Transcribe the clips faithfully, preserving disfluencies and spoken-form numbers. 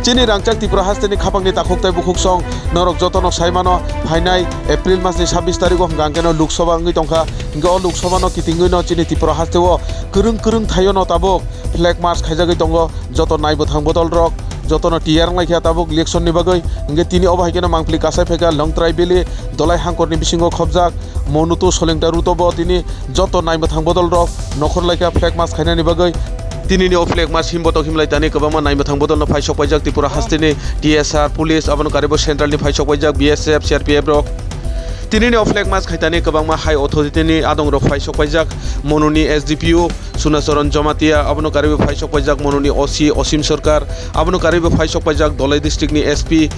Chini rangchak Tripura hasteni khapangni takhuk tei bukhuk song norok jotono sai mano, phainai April masni sabbish tarigo hwnkha hwnkhe no Lok Sabha wngwi tongkha. Hwnkhe o Lok Sabha no kitingwi no chini Tripura hasteo kwrwng kwrwng thaio no tabuk flag march khaijagwi tongo. Joto nai bwthang bodol rok jotono tiyar wnglaikha tabuk election ni bagwi. Hwnkhe tini obo hai kheno mangpili kasai phaikha Longtrai Valley, Dolai Hangkorni bisingo khobjak Monutu Solengta route o bo tini joto naimwthang bodol rok nokhor laikha flag march khainani bagwi. Tinini o flag march himbotok himlai tani kwbangma naimwthang bodol no phaisok paijak Tripura hasteni T S R, police, abono karibo central ni phaisok paijak B S F, C R P F rok. Tinini o flag march khaitani kwbangma high authority ni adong rok phaisok paijak, Monuni S D P O, Sunacharan Jamatia, abono karibo phaisok paijak Monuni O C Osim Sarkar, abono karibo phaisok paijak Dolai district ni S P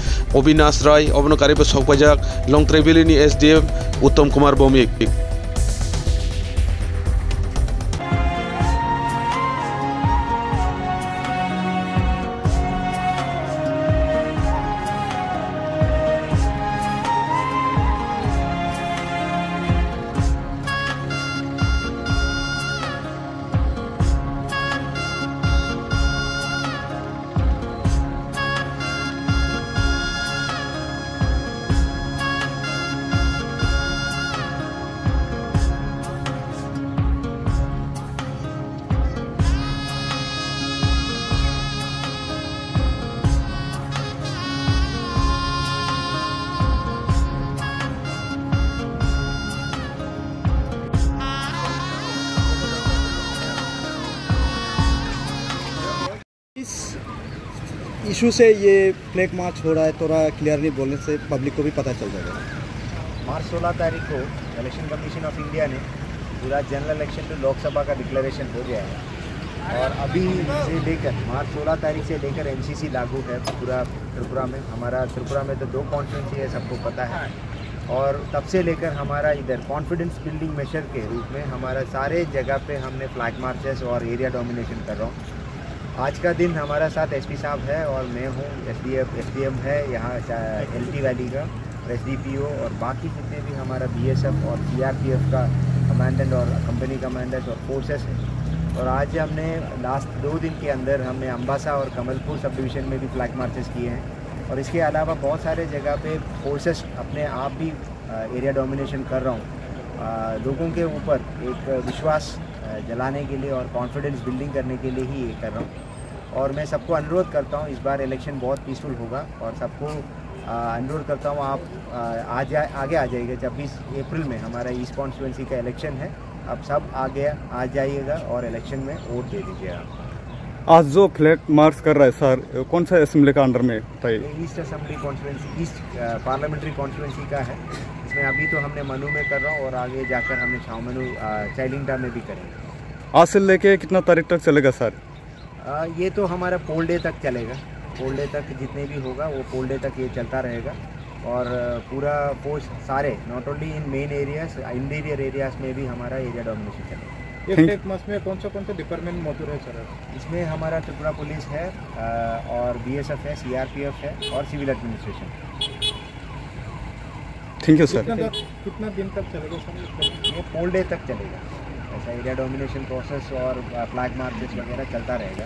Obinash Rai, abono karibo sok paijak Longtrai Valley ni S D M Uttom Kumar Bhowmik. इस इशू से ये flag march हो रहा है, थोड़ा क्लियरली बोलने से पब्लिक को भी पता चल जाएगा। मार्च सोलह तारीख को इलेक्शन कमीशन ऑफ इंडिया ने पूरा जनरल इलेक्शन टू लोकसभा का डिक्लेरेशन हो गया है और अभी से लेकर मार्च सोलह तारीख से लेकर एमसीसी लागू है पूरा त्रिपुरा में। हमारा त्रिपुरा में तो दो कॉन्स्टिट्यूंसी है, सबको पता है। और तब से लेकर हमारा इधर कॉन्फिडेंस बिल्डिंग मेजर के रूप में हमारा सारे जगह पे हमने फ्लैग मार्चेस और एरिया डोमिनेशन कर रहा हूँ। आज का दिन हमारा साथ एसपी साहब है और मैं हूँ, एसडीएफ, एसडीएम है यहाँ, चा-, एलटी वैली का, और एसडीपीओ और बाकी जितने भी हमारा बीएसएफ और सीआरपीएफ का कमांडेंट और कंपनी कमांडर्स और फोर्सेस हैं। और आज हमने लास्ट दो दिन के अंदर हमने अम्बासा और कमलपुर सब डिवीजन में भी फ्लैग मार्चेस किए हैं। और इसके अलावा बहुत सारे जगह पे फोर्सेस अपने आप भी, अ, एरिया डोमिनेशन कर रहा हूँ। अ, लोगों के ऊपर एक विश्वास, अ, जलाने के लिए और कॉन्फिडेंस बिल्डिंग करने के लिए ही ये कर रहा हूँ। और मैं सबको अनुरोध करता हूँ, इस बार इलेक्शन बहुत पीसफुल होगा और सबको, अ, अनुरोध करता हूँ, आप, अ, आ जा-, आगे आ जाइएगा। छब्बीस अप्रैल में हमारा ईस्ट कॉन्स्टिट्यूएंसी का इलेक्शन है। आप सब आगे आ जाइएगा और इलेक्शन में वोट दे दीजिएगा। आज जो फ्लैग मार्च कर रहा है सर, कौन सा असेंबली का अंडर में था ये? ये ईस्ट असेंबली कॉन्स्टिट्यूएंसी, ईस्ट, अ, पार्लियामेंट्री कॉन्स्टिट्यूएंसी का है। इसमें अभी तो हमने मनु में कर रहा हूँ और आगे जाकर हमने छावमनु, अ, चैलिंगडा में भी करेंगे। आज से लेके कितना तारीख तक चलेगा सर? अ, ये तो हमारा पोल डे तक चलेगा। पोल डे तक जितने भी होगा, वो पोल डे तक ये चलता रहेगा। और, अ, पूरा फोर्स सारे, not only in main areas, interior areas में भी हमारा एरिया डोमिनेशन चलेगा। ये थैंक फ्लैग मार्च में कौन सा, कौन सा डिपार्टमेंट मौजूद है सर? इसमें हमारा त्रिपुरा पुलिस है, अ, और बीएसएफ है, सीआरपीएफ है और civil administration. Thank you sir. कितना द-, कितना दिन तक चलेगा सर ये? ये पोल डे तक चलेगा। ऐसा एरिया डोमिनेशन प्रोसेस और, अ, फ्लैग मार्चेस वगैरह चलता रहेगा।